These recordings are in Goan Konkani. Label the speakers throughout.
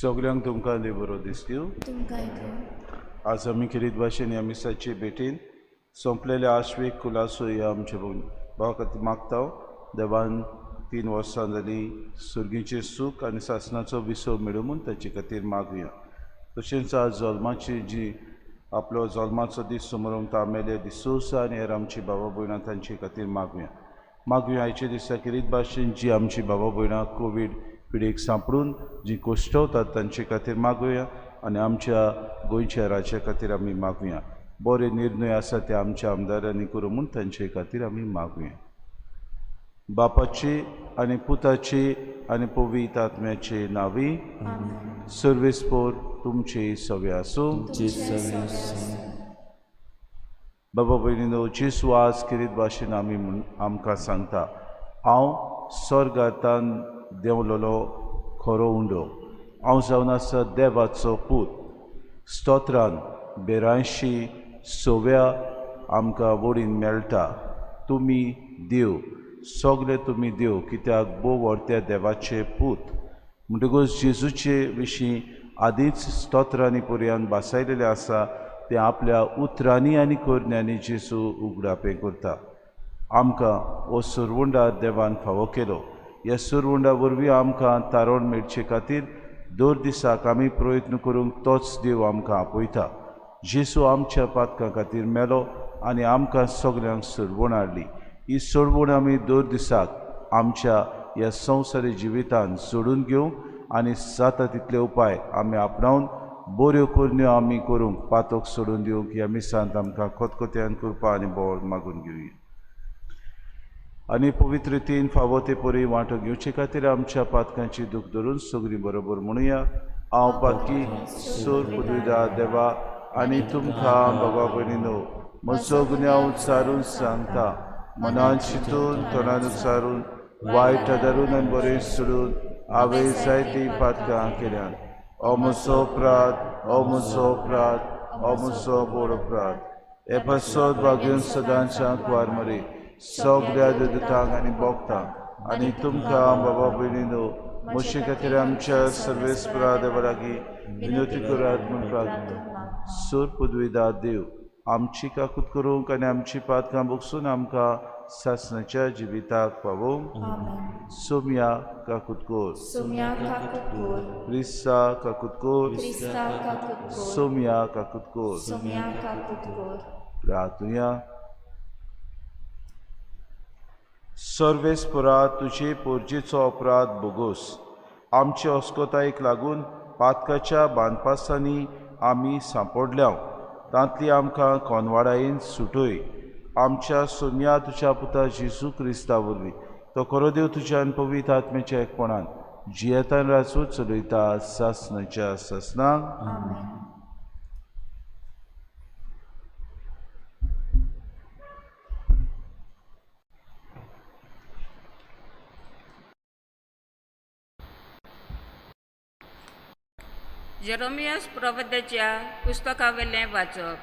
Speaker 1: सगल्यांक तुमकां देव बरो दिसता। आज आमी खेरीत भाशेन ह्या मिसाचे भेटीन सोंपलेल्या आश्वेक कुलासो ह्या आमच्या भावा खातीर मागता। देवान 3 वर्सां जालीं सुर्गीचें सूख आनी सासणाचो विसव मेळूं म्हूण ताचे खातीर मागुया। तशेंच आज जल्माची जी आपलो जल्माचो दीस समरोवंक तामेले डिसोसा आनी हेर आमची बाबा भयणां तांचे खातीर मागुया। मागुया आयच्या दिसा खेरीत भाशेन जी आमची बाबा भयणां कोवीड पिडेक सांपडून जी कोश्टवतात तांचे खातीर मागुया आनी आमच्या गोंयच्या राज्या खातीर आमी मागुया। बरे निर्णय आसा ते आमच्या आमदारांनी करूं म्हूण तांचे खातीर आमी मागुया। बापाची आनी पुताची आनी पवित्र आत्म्याचे नांवी सर्वेस्पोर तुमचे सवे आसूं। बाबा भयणीनो, जेजू आज खेरीत भाशेन आमी म्हूण आमकां सांगता, हांव स्वर्गांतान देंवलेलो खरो उंडो, हांव जावन आसा देवाचो पूत। स्तोत्रान 82 सव्या आमकां वडीन मेळटा, तुमी देव, सगळे तुमी देव, कित्याक भोव व्हडत्या देवाचे पूत। म्हणटकूच जेजूचे विशीं आदींच स्तोत्रांनी पर्यान भासायलेलें आसा, तें आपल्या उतरांनी आनी करण्यांनी जेजू उगडापें करता। आमकां हो सुरवुंडा देवान फावो केलो। ह्या सुरवुंडा वरवीं आमकां तारण मेळचे खातीर दर दिसाक आमी प्रयत्न करूंक तोच देव आमकां आपयता। जेजू आमच्या पातकां खातीर मेलो आनी आमकां सगल्यांक सोडवण हाडली। ही सोडवण आमी दर दिसाक आमच्या ह्या संवसारी जिवितान सोडून घेवंक आनी जाता तितले उपाय आमी आपणावन बऱ्यो करण्यो आमी करूंक पातक सोडून दिवंक ह्या मिसांत आमकां खतखत्यान कृपा आनी बोळ मागून घेवया। आनी पवित्रतेन फावो ते परी वांटो घेवचे खातीर आमच्या पातकांची दूख धरून सगळीं बरोबर म्हणुया, हांव पातकी सोर पुदुदा देवा आनी तुमकां बाबा भयणीनो म्हजो गुन्यांव उच्चारून सांगता, मनान चिंतून तोंडान उच्चारून वायट धरून आनी बरें सोडून हांवें जायतीं पातकां केल्यात। ओ म्हजो अपराध, ओ म्हजो अपराध, ओ म्हजो व्हड अपराध। हे पासत भाग्यून सदांच्या कुवार मरे सगळ्या दुतांक आनी भोगतांक आनी तुमकां बाबा भयणीनो म्हजे खातीर आमच्या सर्वेस्परा देवा लागीं विनवती करात म्हूण प्रार्थना। सोर पुदविदा देव आमची काकूत करूंक आनी आमची पातकां भोगसून आमकां सासणाच्या जिविताक पावोवंक। सोम्या काकूत कोर, क्रिस्ता काकूत कोर, सोम्या काकूत कोर। प्रार्थुया। सर्वेस्परा तुजे पोरजेचो अपराध भोगोस, आमचे अस्कोतायेक लागून पातकाच्या बांदपासांनी आमी सांपडल्या, तांतली आमकां कोनवाडायेन सुटय। आमच्या सोम्या तुज्या पुता जेजू क्रिस्ता वरवीं तो खरो देव तुज्या आनी पवित्र आत्म्याच्या एकपणान जियेतान राजू चलयता सासणाच्या सासणाक।
Speaker 2: जेरोमियास प्रबोधाच्या पुस्तकावेलें वाचप।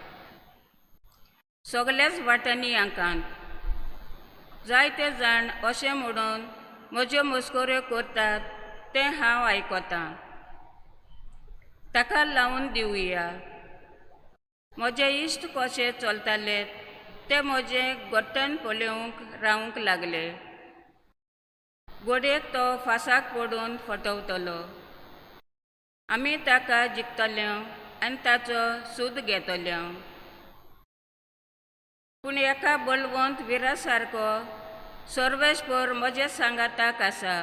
Speaker 2: सगल्याच वाटांनी आंकांत जायते जाण अशें म्हणून म्हज्यो मस्कऱ्यो करतात तें हांव आयकतां, ताका लावन दिवया। म्हजे इश्ट कशे चलताले ते म्हजें गोट्टण पळोवंक रावंक लागले, गोडयेक तो फासाक पडून फटवतलो, आमी ताका जिखतले आनी ताचो सूद घेतले। पूण एका बलवंत विरा सारको सर्वेस्पर म्हज्या सांगाताक आसा,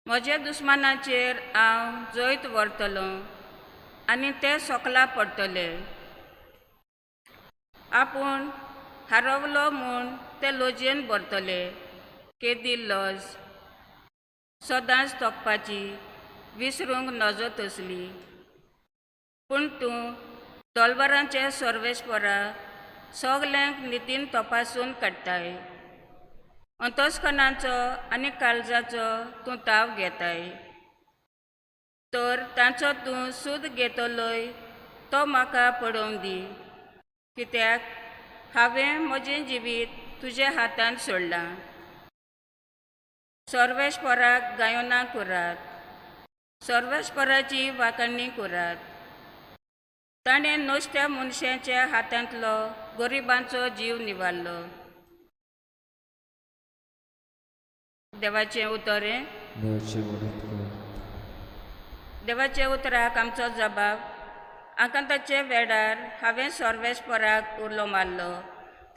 Speaker 2: म्हज्या दुस्मानाचेर हांव जैत व्हरतलो आनी ते सोकला पडटले। आपूण हारवलो म्हूण ते लजेन भरतले, केदी लज सदांच तोखपाची विसरूंक नजो तसली। पूण तूं तलवारांचे सर्वेस्परा सगल्यांक नितीन तपासून काडटाय, अंतस्कनाचो आनी काळजाचो तूं ताव घेताय, तर तांचो तूं सूद घेतलोय तो म्हाका पडोवंक दी, कित्याक हांवें म्हजें जिवीत तुज्या हातांत सोडलां। सर्वेस्पराक गायनां करात, सर्वेस्पराची वाखाणणी करात. ताणें नश्ट्या मनशाच्या हातांतलो गरिबांचो जीव निवारलो. देवाचें उतर. देवाचे उतराक आमचो जबाब. आकांताचे वेळार हांवें सर्वेस्पराक उलो मारलो,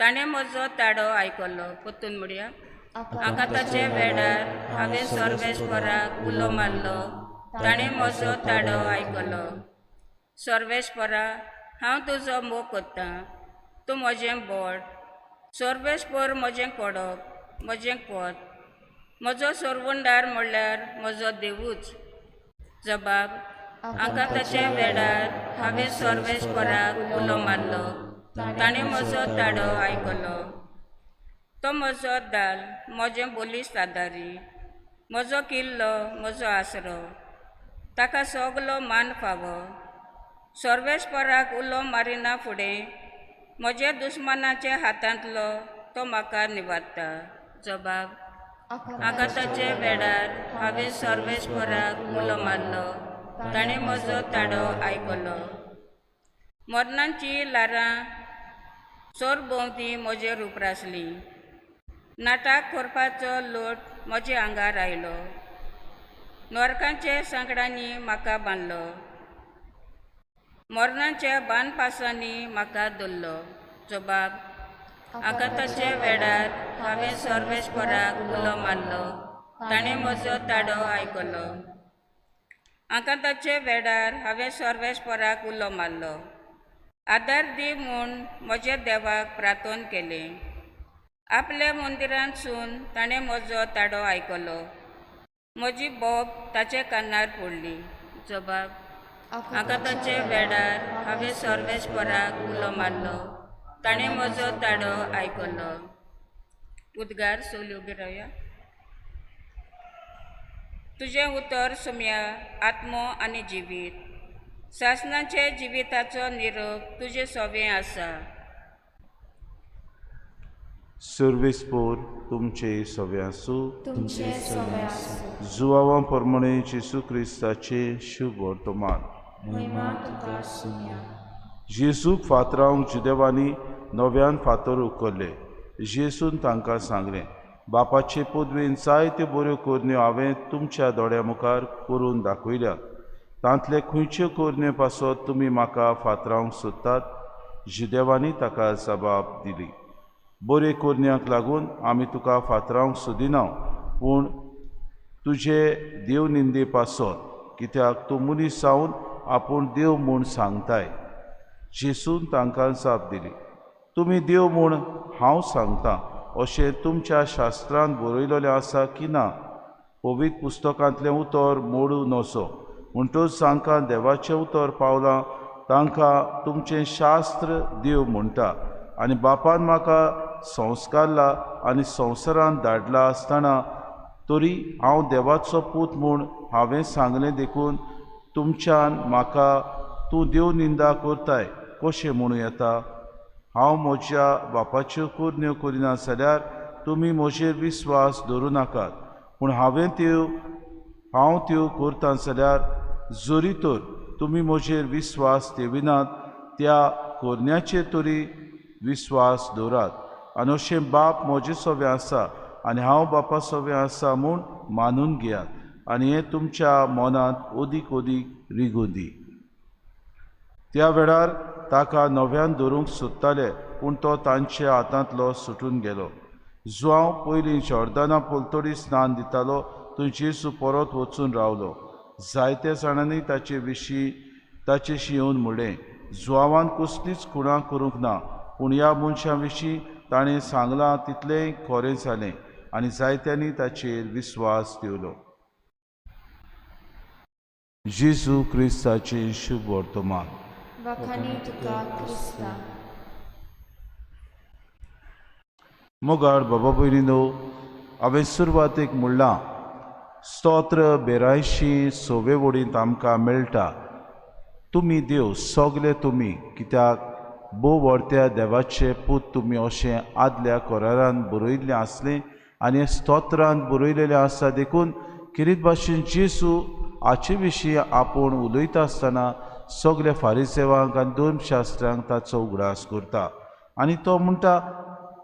Speaker 2: ताणें म्हजो ताडो आयकलो. परतून म्हणया. आकांताचे वेळार हांवें सर्वेस्पराक उलो मारलो, ताणें म्हजो ताडो आयकलो. सर्वेस्परा, हांव तुजो मोग करतां, तूं म्हजें बोट. सर्वेस्पर म्हजें कोडप, म्हजें कोत, म्हजो सोरवंडार म्हणल्यार म्हजो देवूच. जबाब. आकांताच्या वेळार हांवें सर्वेस्पराक उलो मारलो, ताणें म्हजो ताडो आयकलो. तो म्हजो दाल, म्हजें बळिश्ट आदारी, म्हजो किल्लो, म्हजो आसरो, ताका सगलो मान फावो. सर्वेस्पराक उलो मारिना फुडें म्हज्या दुस्मानाच्या हातांतलो तो म्हाका निवारता. जबाब. आकांताच्या वेळार हांवें सर्वेस्पराक उलो मारलो, ताणें म्हजो ताडो आयकलो. मरणाची ल्हारां सरभोंवती म्हजेर उप्रासलीं. नाटक करपाचो लोट म्हज्या आंगार आयलो. नरकांच्या सांकडांनी म्हाका बांदलो, मरणाच्या बांदपासांनी म्हाका धरलो. जबाब. आकांताच्या वेळार हांवें सर्वेस्पराक उलो मारलो, ताणें म्हजो ताडो आयकलो. आकांताच्या वेळार हांवें सर्वेस्पराक उलो मारलो, आदार दी म्हूण म्हज्या देवाक प्रार्थन केलें. आपल्या मंदिरांतसून ताणें म्हजो ताडो आयकलो, म्हजी बोब ताच्या कानार पडली. जबाब. आकांताच्या वेळार हांवें सर्वेस्पराक उलो मारलो, ताणें म्हजो ताडो आयकलो. उद्गार. सोली उबी रावया. तुजें उतर सुम्या आत्मो आनी जिवीत, सासणाचे जिविताचो निरोप तुजें सोबें आसा.
Speaker 1: सर्वेस्पोर तुमचे सवे आसूं. जुवावा प्रमाणे जेजू क्रिस्ताचे शुभ वर्तमान. जेजूक फातरावंक जुदेवांनी नव्यान फातर उखल्ले. जेजून तांकां सांगलें, बापाचे पदवेन जायत्यो बऱ्यो करण्यो हांवें तुमच्या दोळ्या मुखार करून दाखयल्यात. तांतले खंयच्यो करण्यो पासत तुमी म्हाका फातरावंक सोदतात? जुदेवांनी ताका जबाब दिली, बरे करण्यांक लागून आमी तुका फातरावंक सोदिना, पूण तुजे देव निंदे पासत, कित्याक तूं मनीस जावन आपूण देव म्हूण सांगताय. जेजून तांकां जाप दिली, तुमी देव म्हूण हांव सांगतां अशें तुमच्या शास्त्रांत बरयलेलें आसा की ना? पवित्र पुस्तकांतलें उतर मोडूं नजो. म्हणटच जांकां देवाचें उतर पावलां तांकां तुमचें शास्त्र देव म्हणटा. आनी बापान म्हाका संस्कारला आनी संवसारांत धाडला आसतना तरी हांव देवाचो पूत म्हूण हांवें सांगलें, देखून तुमच्यान म्हाका तूं देव निंदा करताय कशें म्हणूं येता? हांव म्हज्या बापाच्यो करण्यो करिना जाल्यार तुमी म्हजेर विस्वास दवरूं नाकात, पूण हांव त्यो करता जाल्यार जरी तर तुमी म्हजेर विस्वास दवरिनात त्या करण्याचेर तरी विस्वास दवरात. आनी अशें बाप म्हजे सवें आसा आनी हांव बापा सवें आसा म्हूण मानून घेयात, आनी हें तुमच्या मनांत अदीक अदीक रिगूं दी. त्या वेळार ताका नव्यान धरूंक सोदताले, पूण तो तांच्या हातांतलो सुटून गेलो. जुआंव पयलीं जॉर्दाना पलतडी स्नान दितालो थंय जेजू परत वचून रावलो. जायत्या जाणांनी ताचेशी येवन म्हणलें, जुआंवान कसलीच खुणां करूंक ना, पूण ह्या मनशां विशीं ताणें सांगलां तितलेंय खरें जालें. आनी जायत्यांनी ताचेर विस्वास दवरलो. जेजू क्रिस्ताचें शुभ वर्तमान. मोगाळ बाबा भयणीनो, हांवें सुरवातेक म्हणलां, स्तोत्र बेरायशी सोवे वडींत आमकां मेळटा. तुमी देव सगले तुमी, कित्याक भोव व्हडत्या देवाचे पूत तुमी अशें आदल्या करारान बरयल्लें आसलें आनी स्तोत्रान बरयलेलें आसा. देखून किरीत भाशेन जेजू हाचे विशीं आपूण उलयता आसतना सगल्या फारिसेवांक आनी धर्मशास्त्रांक ताचो उगडास करता आनी तो म्हणटा,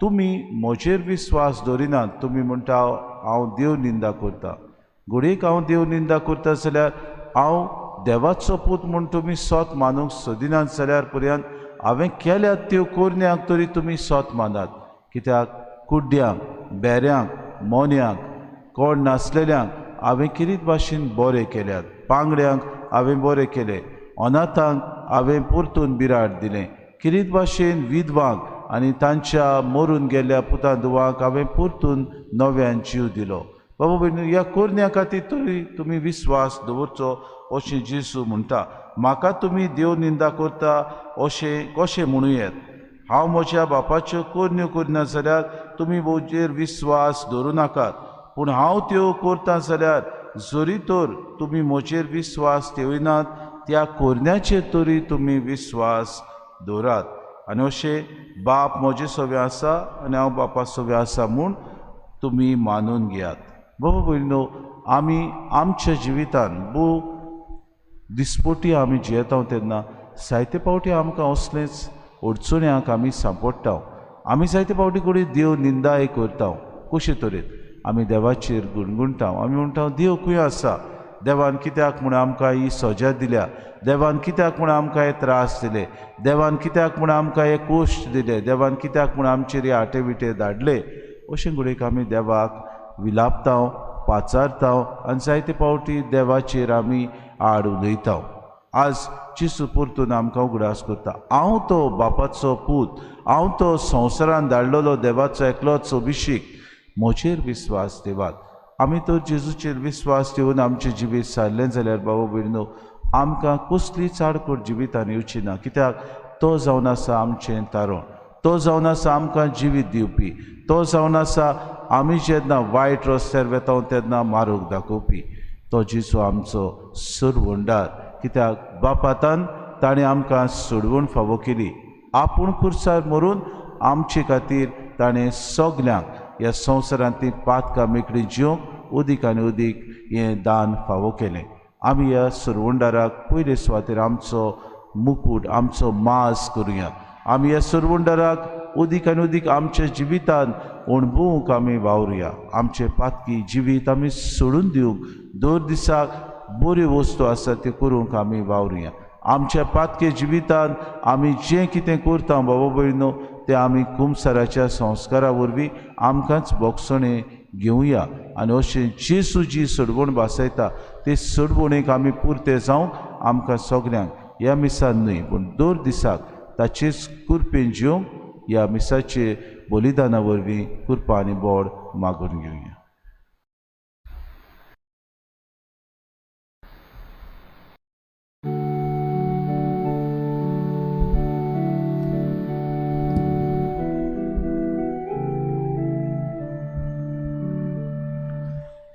Speaker 1: तुमी म्हजेर विस्वास दवरिनात, तुमी म्हणटा हांव देव निंदा करता. घडयेक हांव देव निंदा करता जाल्यार हांव देवाचो पूत म्हूण तुमी सोत मानूंक सोदिनात जाल्यार पर्यंत हांवें केल्यात त्यो करण्यांक तरी तुमी सोत मानात. कित्याक कुड्ड्यांक, बेऱ्यांक, मोन्यांक, कोण नासलेल्यांक हांवें किरीत भाशेन बरें केल्यात, पांगड्यांक हांवें बरें केलें, अनाथांक हांवें परतून बिराड दिलें, किरीत भाशेन विधवांक आनी तांच्या मरून गेल्ल्या पुता धुवांक हांवें परतून नव्यान जीव दिलो. बाबा भयणी, ह्या करण्या खातीर तरी तुमी विस्वास दवरचो अशें जेजू म्हणटा. म्हाका तुमी देव निंदा करता अशें कशें म्हणूं येत? हांव म्हज्या बापाच्यो करण्यो करना जाल्यार तुमी म्हजेर विस्वास दवरूं नाकात, पूण हांव त्यो करता जाल्यार जरी तर तुमी म्हजेर विस्वास ठेविनात त्या करण्याचेर तरी तुमी विस्वास दवरात. आनी अशें बाप म्हजे सवे आसा आनी हांव बापा सवे आसा म्हूण तुमी मानून घेयात. बाबा भयणीनो, आमी आमच्या जिवितान भोव दिसपोटी आमी जियेता तेन्ना जायते फावटी आमकां असलेंच अडचण्यांक आमी सांपडटा. आमी जायते फावटी कडेन देव निंदाय करता. कशे तरेन आमी देवाचेर गुणगुणटा, आमी म्हणटा देव खंय आसा, देवान कित्याक म्हूण आमकां ही सजा दिल्या, देवान कित्याक म्हूण आमकां हे त्रास दिले, देवान कित्याक म्हूण आमकां हे कोश्ट दिले, देवान कित्याक म्हूण आमचेर हे आटे विटे धाडले. अशें घडयेक आमी देवाक विलापता, पाचारता आनी जायते फावटी देवाचेर आमी आड उलयता. आज जेजू परतून आमकां उगडास करता, हांव तो बापाचो पूत, हांव तो संवसारान धाडलेलो देवाचो एकलोच अभिषेक, म्हजेर विस्वास देवात. आमी तर जेजूचेर विस्वास ठेवून आमचें जिवीत सारलें जाल्यार बाबा भयणीनो, आमकां कसलीच आडखळ जिवितान येवची ना. कित्याक तो जावन आसा आमचें तारण, तो जावन आसा आमकां जिवीत दिवपी, तो जावन आसा आमी जेन्ना वायट रस्त्यार वेता तेन्ना मारूंक दाखोवपी, तो जेजू आमचो सरवंडार. कित्याक बापातान ताणें आमकां सोडवण फावो केली, आपूण खुर्सार मरून आमचे खातीर ताणें सगल्यांक ह्या संवसारांतली पातकां मेकळी जिवंक उदीक आनी उदीक हें दान फावो केलें. आमी ह्या सरवंडाराक पयले सुवातेर आमचो मुकूट, आमचो मास करुया. आमी ह्या सरवंडाराक उदीक आनी उदीक आमच्या जिवितान अणभवूंक आमी वावरुया. आमचें पातकी जिवीत आमी सोडून दिवंक दर दिसाक बऱ्यो वस्तू आसा त्यो करूंक आमी वावरुया. आमच्या पातके जिवितान आमी जें कितें करता बाबा भयणीनो, तें आमी कुमसाराच्या संस्कारा वरवीं आमकांच भोगसणें घेवया. आनी अशें जेजू जी सोडवण भासयता ते सोडवणेक आमी पुरते जावंक आमकां सगल्यांक ह्या मिसान न्हय पूण दर दिसाक ताचेच कृपेन जिवंक ह्या मिसाचे बलिदाना वरवीं कृपा आनी बोड मागून घेवया.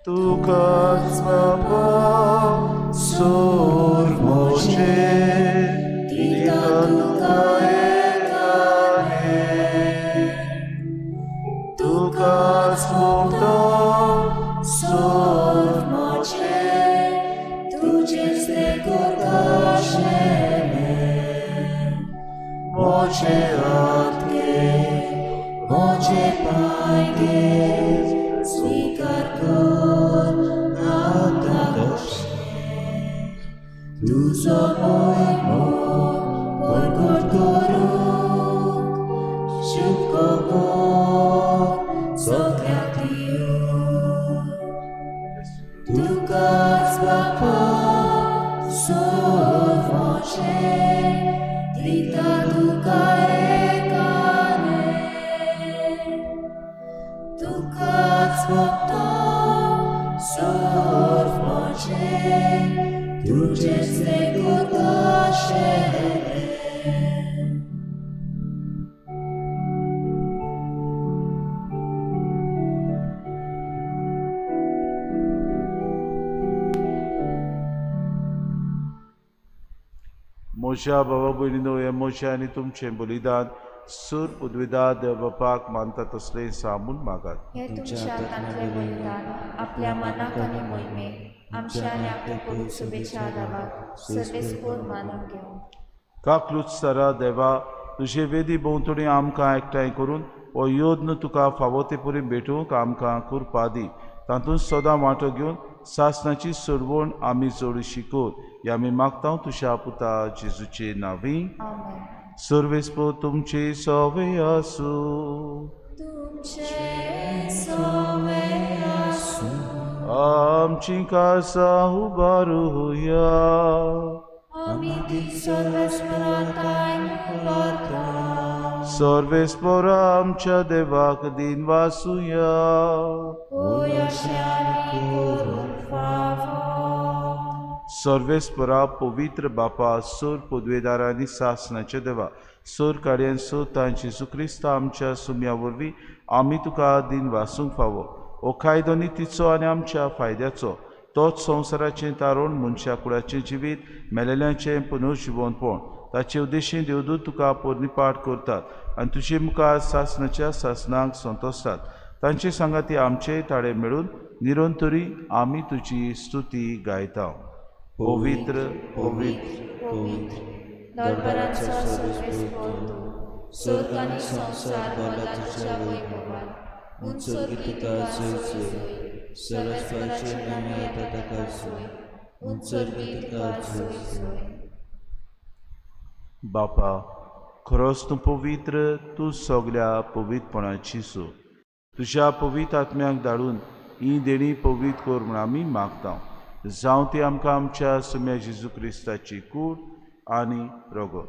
Speaker 1: तुकाच बाबा सोर मोचे दिता तुका एकाने, तुकाच मुक्तो सोर मोचे तुझेच ते करताशेले, मोचे हात घे मोचे पांय घे स्वीकार कर आतां कशें तुजो मोयमो परगट करूंक शुभ खबर सगळ्याक दिवंक. तुकाच बापा सोर मोचें दिता तुका एकाने, तुकाच भोगतो सोर मोचें तुझेच ते करताशेले. म्हज्या बाबा भयणीनो, हें म्हजें आनी तुमचें बलिदान सूर पुदविदा देवबापाक मानता तसलें सांबून मागात.
Speaker 3: हे तुमच्या हातांतलें बलिदान आपल्या मनाक आनी मोहिमेक आमच्या आनी आपल्या पवित्र शुभेच्छा लाभाक सर्वेस्पोर मानून घेवं.
Speaker 1: काकलूच सरा देवा, तुजे वेदी भोंवतणी आमकां एकठांय करून हो यत्न तुका फावो ते परी भेटूंक आमकां कृपा दी. तातूंत सदां वांटो घेवन सासणाची सोडवण आमी जोडू शिकोर हे आमी मागता तुज्या पुता जेजूचे नांवी. सर्वेस्पोर तुमचे सवे आसूं. आमची कासा उबारुया. सर्वेस्पोर आमच्या देवाक दिन वासुया. सर्वेस्परा पवित्र बापा, सोर पदवेदार आनी सासणाचे देवा, सोर कार्यान सोर जेजू क्रिस्त आमच्या सुम्या वरवीं आमी तुका दिन वासूंक फावो. हो कायदो नितीचो आनी आमच्या फायद्याचो, तोच संवसाराचें तारण, मनशा कुळाचें जिवीत, मेलेल्यांचें पुनर्जिवनपण. ताचे उद्देशीन देवदूत तुका पोरणीपाठ करतात आनी तुजे मुखार सासणाच्या सासणाक संतोसतात. तांचे सांगाती आमचे ताळे मेळून निरंतरी आमी तुजी स्तुती गायता. पवित्र पवित्र
Speaker 3: पवित्र दरबारांचो सर्वेस्पोर तूं, स्वर्ग आनी संवसार भरला तुज्या वैभवान. उंचोर्गी तुका जय जय,
Speaker 4: सर्वेस्पराचे नामे येता ताका जय, उंचोर्गी तुका जय जय.
Speaker 1: बापा, खरोच तूं पवित्र, तूं सगल्या पवित्रपणाची सो. तुज्या पवित्र आत्म्याक धाडून ही देणी पवित्र कर म्हूण आमी मागता. जावं ती आमकां आमच्या सुम्या जेजू क्रिस्ताची कूड आनी रगत.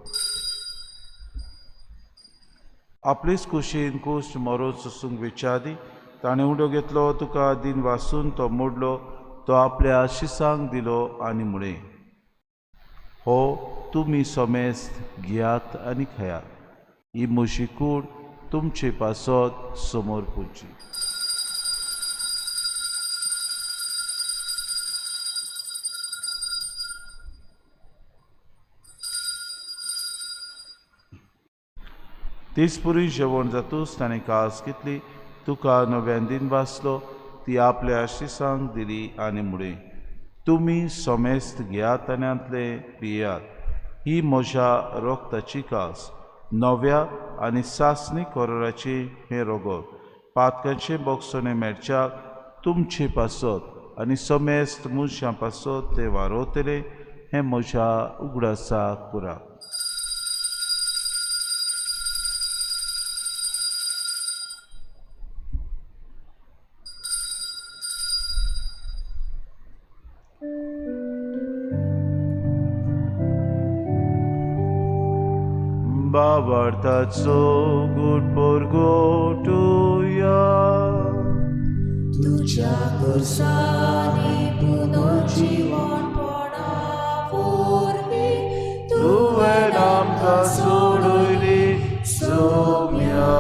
Speaker 1: आपलेच कुशीन कुश्ट मरोज सोसूंक वेच्या आदी ताणें उडो घेतलो, तुका दिन वासून तो मोडलो, तो आपल्या आशिसांक दिलो आनी म्हळें, हो तुमी समेस्त घेयात आनी खायात, ही म्हजी कूड तुमचे पासत समोर पुरची. तीच पुरी जेवण जातूच ताणें कास घेतली, तुका नव्यान दिन वाचलो, ती आपल्या आशिसांक दिली आनी म्हळें, तुमी समेस्त घेयात आनी हांतलें पियात, ही म्हज्या रोगताची कास, नव्या आनी सासणी कोराची हें रगत, पातकांचें बोगसणें मेळच्याक तुमचे पासत आनी समेस्त मनशां पासत तें वारोवतलें, हें म्हज्या उगडासाक पुरात. बाबार्थाचो गुड परगोटुया.
Speaker 3: तुज्या खुर्सांनी पुनर्जिवणपणा वरवीं
Speaker 1: तुवें आमकां सोडयली सोम्या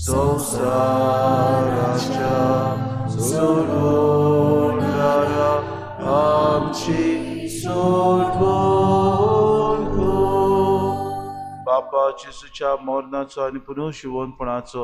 Speaker 1: संवसाराच्या सोडवणारा आमची सोडवण. बापा, जेजूच्या मरणाचो आनी पुनर्जिवनपणाचो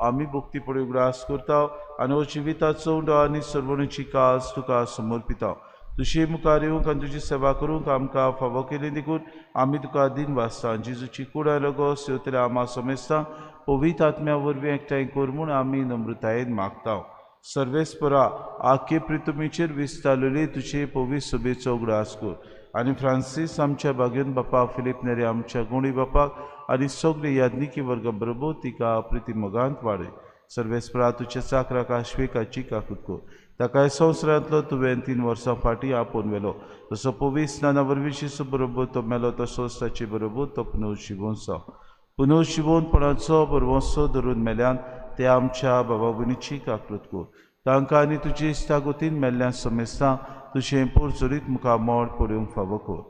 Speaker 1: आमी भक्तीपणी उगडास करता आनी हो जिविताचो उंडो आनी सर्वणीची कास तुका समर्पिता. तुजे मुखार येवंक आनी तुजी सेवा करूंक आमकां फावो केली देखून आमी तुका दिन वाचता. जेजूची कूड आनी सेवतल्या आमा समेस्तां पवित्र आत्म्या वरवीं एकठांय कर म्हूण आमी नम्रतायेन मागता. सर्वेस्परा, आखे प्रितुमीचेर विस्तारलेली तुजे पवित्र सभेचो उगडास कर आनी फ्रांसीस आमच्या बागेन बापा, फिलीप नेरी आमच्या गुणी बापाक आनी सगळे याज्ञिकी वर्ग बरोबर तिका प्रितीमोगांत वाडय. सर्वेस्परा, तुज्या चाकराक आश्वेकाची काकूत कर. ताका संवसारांतलो तुवें 3 वर्सां फाटीं आपोवन व्हेलो, तसो पवित्र स्नाना वरवीं जेजू बरोबर तो मेलो, तसोच ताचे बरोबर तो पुनर्जिवन जावं. पुनर्जिवनपणाचो बरवंसो धरून मेल्यान ते आमच्या बाबा भयणीची काकूत कर. तांकां आनी तुजे इश्टागतीन मेल्ल्या समेस्तां तुजें पोरजोरीत मुखार मोड पडूंक फावो कर.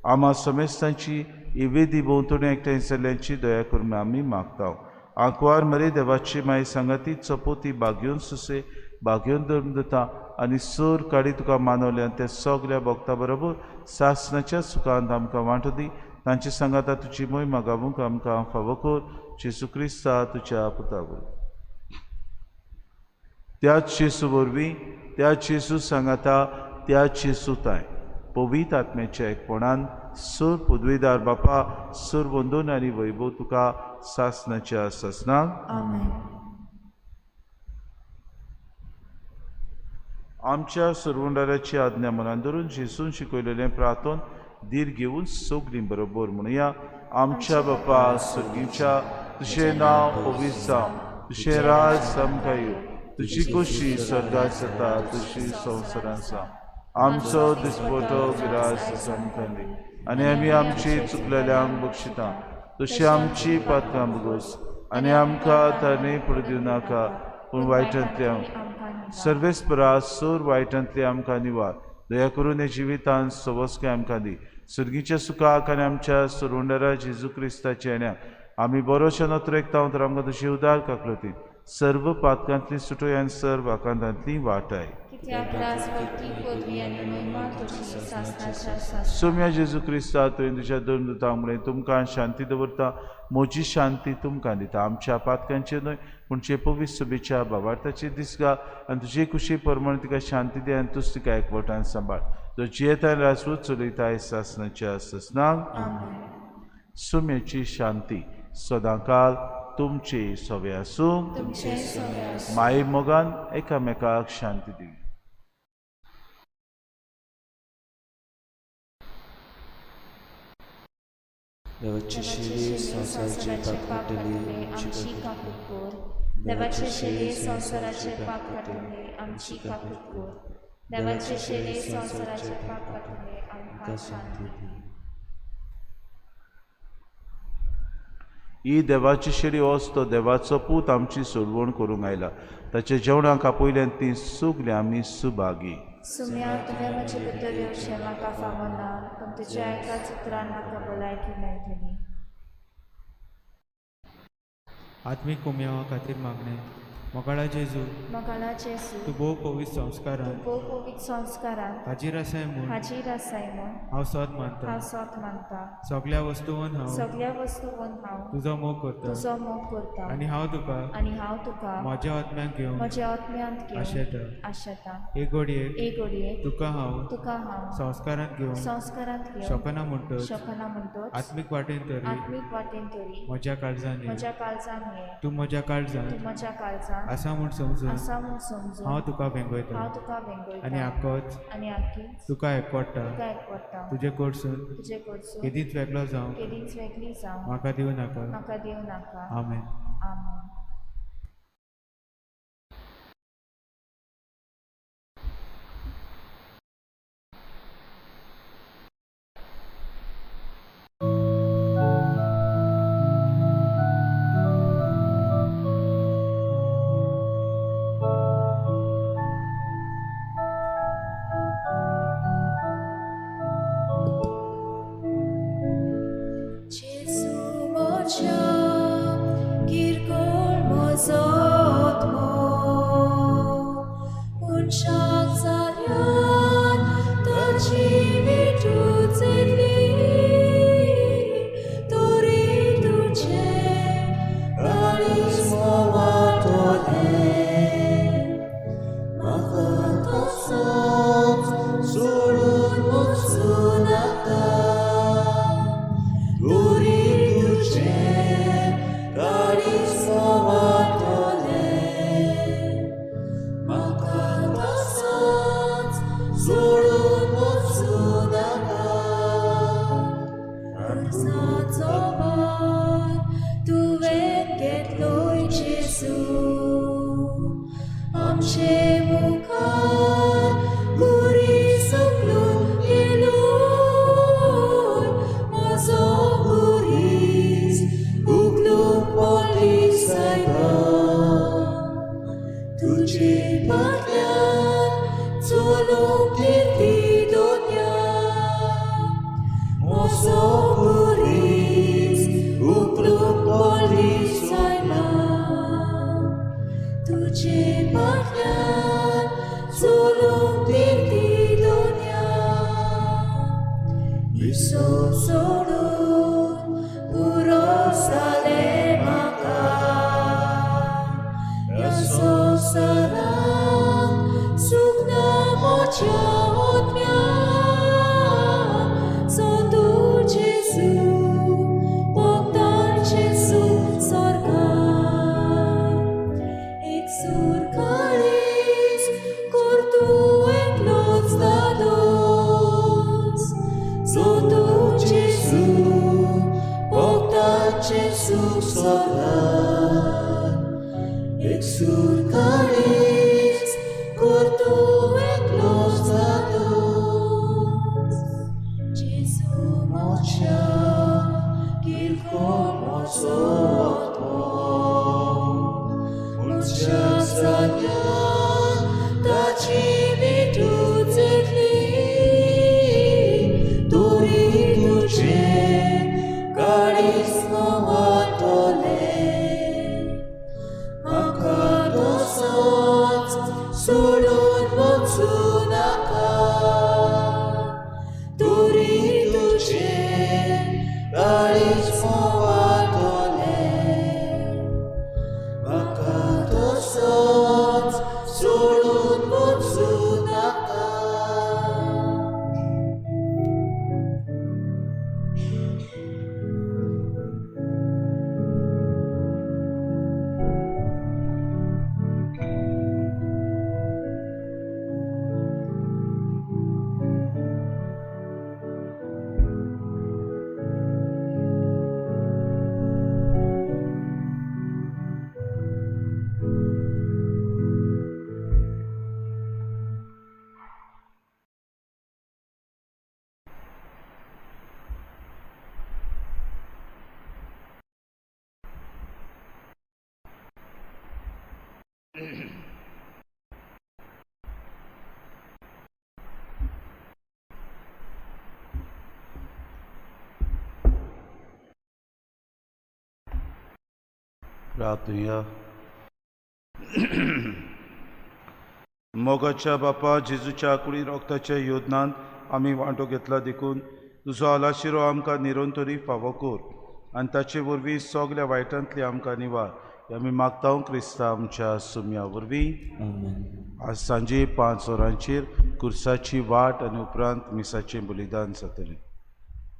Speaker 1: आमा समेस्तांची इवेदी भोंवतणी एकठांय जाल्ल्यांची दया करून आमी मागता. आंकवार मरे देवाची माय सांगाती चपोती बागयोन सुसे बागयोन धर्म दिता आनी सोर काडी तुका मानवल्यान त्या सगल्या भक्ता बरोबर सासणाच्या सुखांत आमकां वांटो दी. तांचे सांगाता तुजी मोहिमा गावूंक आमकां फावो कर जेजू क्रिस्ता तुज्या पुता वरवीं. त्याच जेजू वरवीं, त्याच जेजू सांगाता, त्याच जेजू ताय पवित्र आत्म्याच्या एकपणान सूर पदवीदार बापा सूर वंदून आनी वैभव तुका सासनाच्या सासनाक.
Speaker 3: आमेन.
Speaker 1: आमच्या सुरवंडाराची आज्ञा मनान धरून जेजून शिकयलेलें प्रार्थन धीर घेवन सगळीं बरोबर म्हणुया. आमच्या बापा सर्गीच्या, तुजें नांव पवित्र जावं, तुजें राज आमकां येवं, तुजी खोशी स्वर्गात जाता तशी संवसारांत जावं. आमचो दिसपटो गिरास आमकां दी आनी आमी आमची चुकलेल्यांक बक्षिता तशी आमची पात्रां बगोस आनी आमकां ताणें पडूं दिवं नाका पूण वायटांतल्या सर्वेस्परा सूर वायटांतली आमकां निवार. दया करून हे जिवितांत सवस्के आमकां दी. सर्गीच्या सुखाक आनी आमच्या सुरवंडरा जेजू क्रिस्ताच्या येण्याक आमी बरोशे नोत्रेकता तर आमकां तुजी उदार काकलती सर्व पातकांतली सुटोय आनी सर्व आकांतांतली वाटाय. सोम्या जेजू क्रिस्ता तुवें तुज्या दोन दुतांक म्हणलें तुमकां शांती दवरता, म्हजी शांती तुमकां दिता. आमच्या पातकांचेर न्हय पूण जे पवित्र सभेच्या भावार्थाची दिसगा आनी तुजे कुशी प्रमाण तिका शांती दी आनी तूच तिका एकवटान सांबाळ. जो जियेता आनी राजवट चलयता सासनाच्या सासनाक. सुम्याची शांती सदांकाल तुमचे सवे आसूं. माये मोगान एकामेकाक शांती दिवी.
Speaker 4: देवाचे शिरी संवसाराचे पाप काडटले
Speaker 3: आमची काकूट कर. देवाचे शेरे संवसाराचे पाप काडटले आमची काकूट कर. देवाचे शेरे संवसाराचे पाप काडटले आमकां शांती दी.
Speaker 1: ही देवाची शेरी वस तो देवाचो पूत आमची सोडवण करूंक आयला. ताच्या जेवणाक आपयल्यान ती सगळीं आमी सुभागी.
Speaker 3: सुम्या तुवें म्हजे भितर येवचें म्हाका फावना, पूण तुज्या एकाच उतरान म्हाका भलायकी मेळटली.
Speaker 5: आत्मीक कोम्यावा खातीर मागणें. मोगाळा जेजू,
Speaker 3: मोगाळा जेजू,
Speaker 5: तूं भोव पवित्र संस्कारान
Speaker 3: तूं भोव पवित्र संस्कारान
Speaker 5: हाजीर आसाय म्हूण
Speaker 3: हाजीर आसाय म्हूण
Speaker 5: हांव सोद मानता.
Speaker 3: हांव सोद मानता.
Speaker 5: सगळ्या वस्तूंत हांव
Speaker 3: सगळ्या वस्तूंत हांव
Speaker 5: तुजो मोग करता
Speaker 3: तुजो मोग करता
Speaker 5: आनी हांव तुका
Speaker 3: आनी हांव तुका
Speaker 5: म्हज्या आत्म्याक घेवन
Speaker 3: म्हज्या आत्म्यांत घेवन
Speaker 5: आशेता.
Speaker 3: आशेता.
Speaker 5: एक घडयेक
Speaker 3: एक घडयेक
Speaker 5: तुका हांव
Speaker 3: तुका हांव
Speaker 5: संस्कारांत घेवन
Speaker 3: संस्कारांत घेवन
Speaker 5: शकना म्हणटच
Speaker 3: शकना म्हणटच
Speaker 5: आत्मीक वाटेन तरी
Speaker 3: आत्मीक वाटेन तरी
Speaker 5: म्हज्या काळजान ये.
Speaker 3: म्हज्या काळजान ये.
Speaker 5: तूं म्हज्या काळजान
Speaker 3: तूं म्हज्या काळजान
Speaker 5: आसा म्हूण समजून
Speaker 3: आसा म्हूण समजून
Speaker 5: हांव तुका वेंगयता
Speaker 3: हांव तुका वेंगयता
Speaker 5: आनी आकोच
Speaker 3: आनी आखीच
Speaker 5: तुका एकवडटा.
Speaker 3: तुका एकवडटा.
Speaker 5: तुजे कडसून
Speaker 3: तुजे कडसून
Speaker 5: केदींच वेगळो जावंक
Speaker 3: केदींच वेगळी जावंक
Speaker 5: म्हाका दिवं नाका.
Speaker 3: म्हाका दिवं नाका.
Speaker 5: आमेन.
Speaker 3: आमेन.
Speaker 4: Solo. जालें म्हाका ह्या संवसारांत सूख ना म्हज्या आत्म्याक सोदू जेजू भोगतारचें सूख स्वर्गाक एक सूर काळीज कर तूं एकलोच दादोस सोदू जेजू भोगतारचें सूख स्वर्गाक एक सूर काळीज कर तूं एकलोच दादोस जेजू म्हज्या किरकोळ म्हजो आत्मो म्हज्या जाग्यार ताची भेटूच येतली तरी तुजें काळीज मोवातलें म्हाका तसोच सोडून वचूं नाका तरी तुजें काळीज मोवातलें म्हाका तसोच सोडून वचूं नाका.
Speaker 1: प्रार्थुया. मोगाच्या बापा, जेजूच्या कुडी रोगताच्या योजनांत आमी वांटो घेतला देखून तुजो आलाशिरो आमकां निरंतरी फावो कर आनी ताचे वरवीं सगल्या वायटांतली आमकां निवार. हे आमी मागता क्रिस्ता आमच्या सुम्या वरवीं.
Speaker 4: आमेन.
Speaker 1: आज सांजे 5 वरांचेर कुर्साची वाट आनी उपरांत मिसाचें बलिदान जातलें.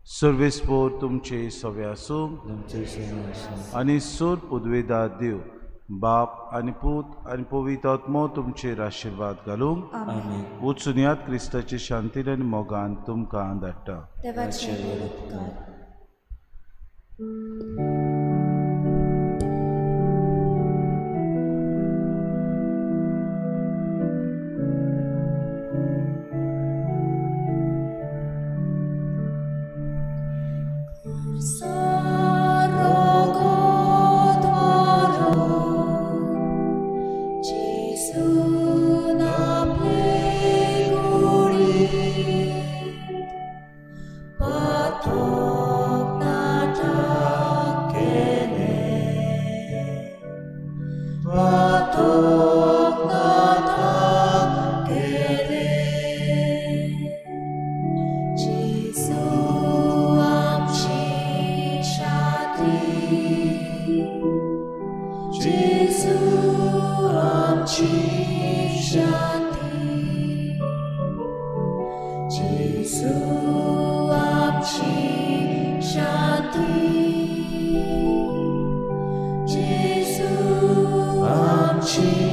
Speaker 1: सर्वेस्पोर तुमचे सवे आसूं.
Speaker 4: तुमचे सवे आसूं.
Speaker 1: आनी सूर पुदवेदार देव बाप आनी पूत आनी पवित्र आत्मो तुमचेर आशिर्वाद घालूंक.
Speaker 4: आमेन.
Speaker 1: वचून क्रिस्ताची शांतीन आनी मोगान तुमकां धाडटा.
Speaker 3: देवाचे व्हड उपकार.
Speaker 4: Gesù, amci.